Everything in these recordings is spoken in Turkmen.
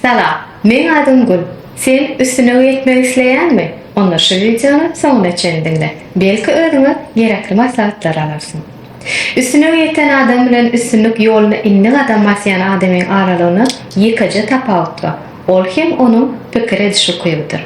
Salam, meň adym Gül. Sen üstünlige ýetmek isleýäňmi? Onda şu wideony soňuna çenli diňle. Belki özüňe gerekli maslahatlary alarsyň. Üstünlige ýeten adam bilen üstünlik ýoluna indi gadam basýan adamyň aralygynda ýekeje tapawut bar. Ol hem onuň pikir ediş ukybydyr.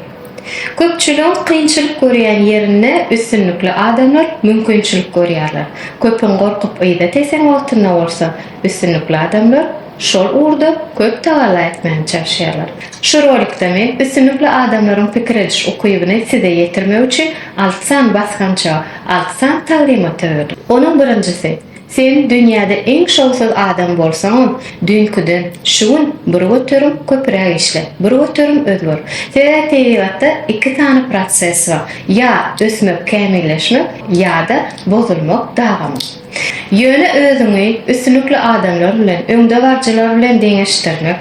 Köpçüligiň kynçylyk görýän ýerinde üstünlikli adamlar mümkinçilik görýärler. Köpüň gorkup yza tesen wagtynda bolsa, üstünlikli adamlar şol ugurda köp tagalla etmäge çalyşýarlar. Şu rolikde men üstünlikli adamlaryň pikir ediş ukybyny size ýetirmek üçin alty sany basgançaga, alty sany taglymata böldüm. Onuň birinjisi, Sen dünýäde iň şowsuz adam bolsaňam, düýnküden şu gün 1% köpüräk işle, 1% özger. Sebäbi tebigatda iki sany proses bar, ýa ösmek, kämilleşmek, ýa-da bozulmak, dagamak. Ýöne özüňi üstünlikli adamlar bilen, öňdebaryjylar bilen deňeşdirmek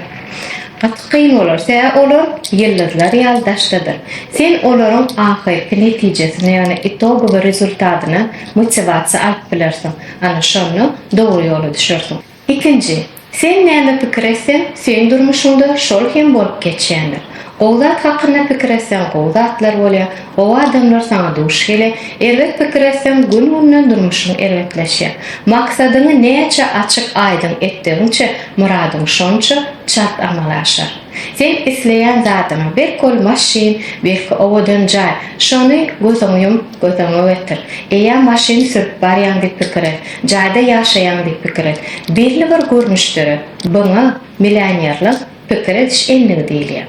gaty kyn bolar, sebäbi olar ýyldyzlar ýaly daşdadyr. Sen olaryň ahyrky netijesini, ýagny itogowy rezultatyny motiwasiýa alyp bilersiň. Ana şonda dogry ýola düşersiň. Ikinji, sen näme pikir etseň, seň durmuşyňda şol hem bolup geçýändir. Gowy zat hakynda pikir etseň gowy zatlar bolýar, gowy adamlar saňa duş gelýär. Erbet pikir etseň gün-günden durmuşyň erbetleşýär. Maksadyňy näçe açyk aýdyň etdigiňçe myradyň şonça çalt amala aşar. Sen isleýän zadyňy, belki ol maşyn, belki owadan jaý, şony gözüňi ýumup göz öňüňe getir. Eýýäm maşyn sürüp barýaň diýip pikir et, jaýda ýaşaýaň diýip pikir et. Belli bir görnüş döret. Buňa millionerlik pikir ediş endigi diýilýär.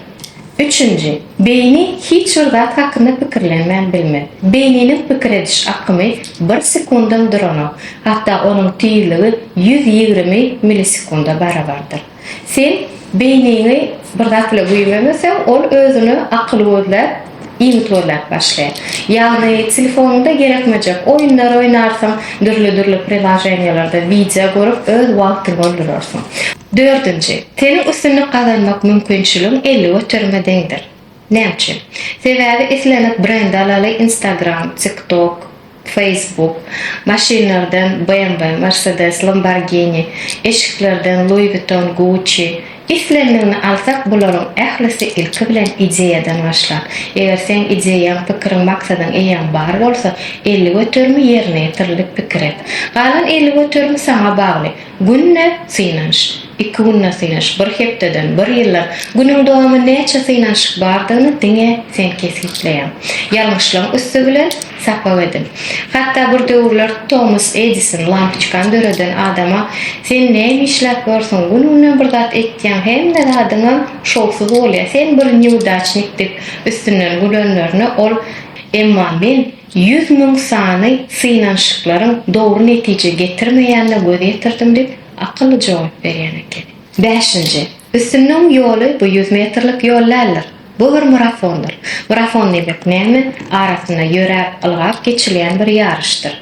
Üçünji, beýni hiç bir zat hakynda pikirlenmän bilmez. Beýniniň pikir ediş akymy bir sekundam duranok, hatda onuň tizligi 120 millisekunda barabardyr. Sen beýniňi bir zat bilen güýmemeseň, ol özüne akyl gözläp, iýmit gözläp başlaýar. Ýagny telefonyňda gerekmejek oýunlar oýnarsyň, dürli-dürli priloženiýalarda wideo görüp öz wagtyňy öldürersiň. Dördünji, seniň üstünlik gazanmak mümkinçiligiň 50 göterime deňdir. Näme üçin? Sebäbi islendik brend alaly Instagram, TikTok, Facebook, maşynlardan BMW, Mercedes, Lamborghini, eşiklerden Louis Vuitton, Gucci, islendigini alsak bularyň ählisi ilki bilen ideýadan başlar. Eger seň ideýaň, pikiriň, maksadyň eýýäm bar bolsa, 50 göterimi ýerine ýetirilip pikir et. Galan 50 göterimi saňa bagly. Günde synanyş. Iki günde synanyş, bir hepdeden, bir ýyldan, günüň dowamynda näçe synanyşyk bardygyny diňe sen kesgitleýäň. Ýalňyşlygyň üsti bilen sapak edin. Hatda bir döwürler Tomas Edison, lampoçkany döreden adama, Sen näme işläp ýörsüň, gün-günden bir zat etýäň, hemme zadyňam şowsuz bolýar, sen bir neudaçnik diýip üstünden gülenlerine ol, Emma men 100 000 sany synanyşyklaryň dogry netije getirmeýänine göz ýetirdim diýip, akylly jogap berýän eken. Bäşinji. Üstünligiň ýoly bu ýüz metrlik ýol däldir. Bu bir marafondyr. Marafon diýmek näme? Arasynda ýöräp, ylgap geçilýän bir ýaryşdyr.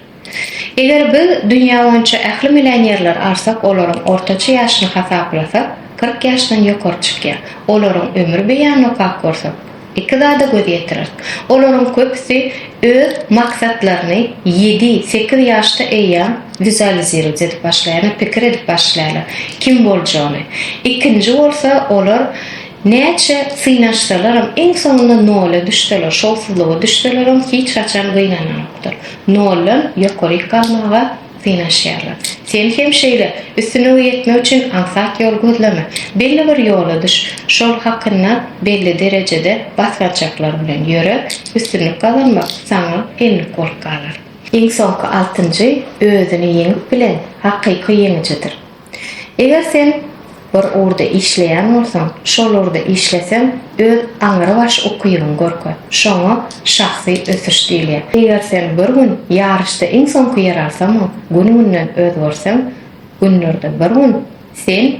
Eger biz dünýä boýunça ähli millionerleri alsak, olaryň ortaça ýaşyny hasaplasak, 40 ýaşdan ýokary çykýar. Olaryň ömür beýanyny okap görsek, iki zada göz ýetireris. Olaryň köpüsi öz maksatlaryny ýedi, sekiz ýaşda eýýäm wizualizirowat edip başlaýar, ýagny pikir edip başlaýarlar, kim boljagyny. Ikinji bolsa, olar näçe synanyşsalaram, iň soňunda nola düşseler, şowsuzlyga düşselerem hiç haçan gynananokdyr. Noldan ýokaryk galmaga synanyşýarlar. Sen hem şeýle, üstünlige ýetmek üçin aňsat ýol gözleme. Belli bir ýola düş, şol hakynda belli derejede basgançaklar bilen ýöre, üstünlik gazanmak saňa endik bolup galar. Iň soňky altynjy, özüni ýeňip bilen hakyky ýeňijidir. Eger sen bir ugurda işleýän bolsaň, şol ugurda işleseň, öz aňrybaş ukybyňy görkez. Şoňa şahsy ösüş diýilýär. Eger sen bir gün ýaryşda iň soňky ýer alsaňam, gün-günden özgerseň, günlerde bir gün sen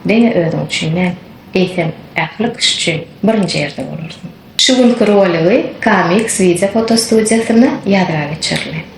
diňe özüň üçin däl, eýsem, ähli kişi üçin birinji ýerde bolarsyň. Şu günki roligi KMX wideo fotostudiýasynda ýazga geçirildi.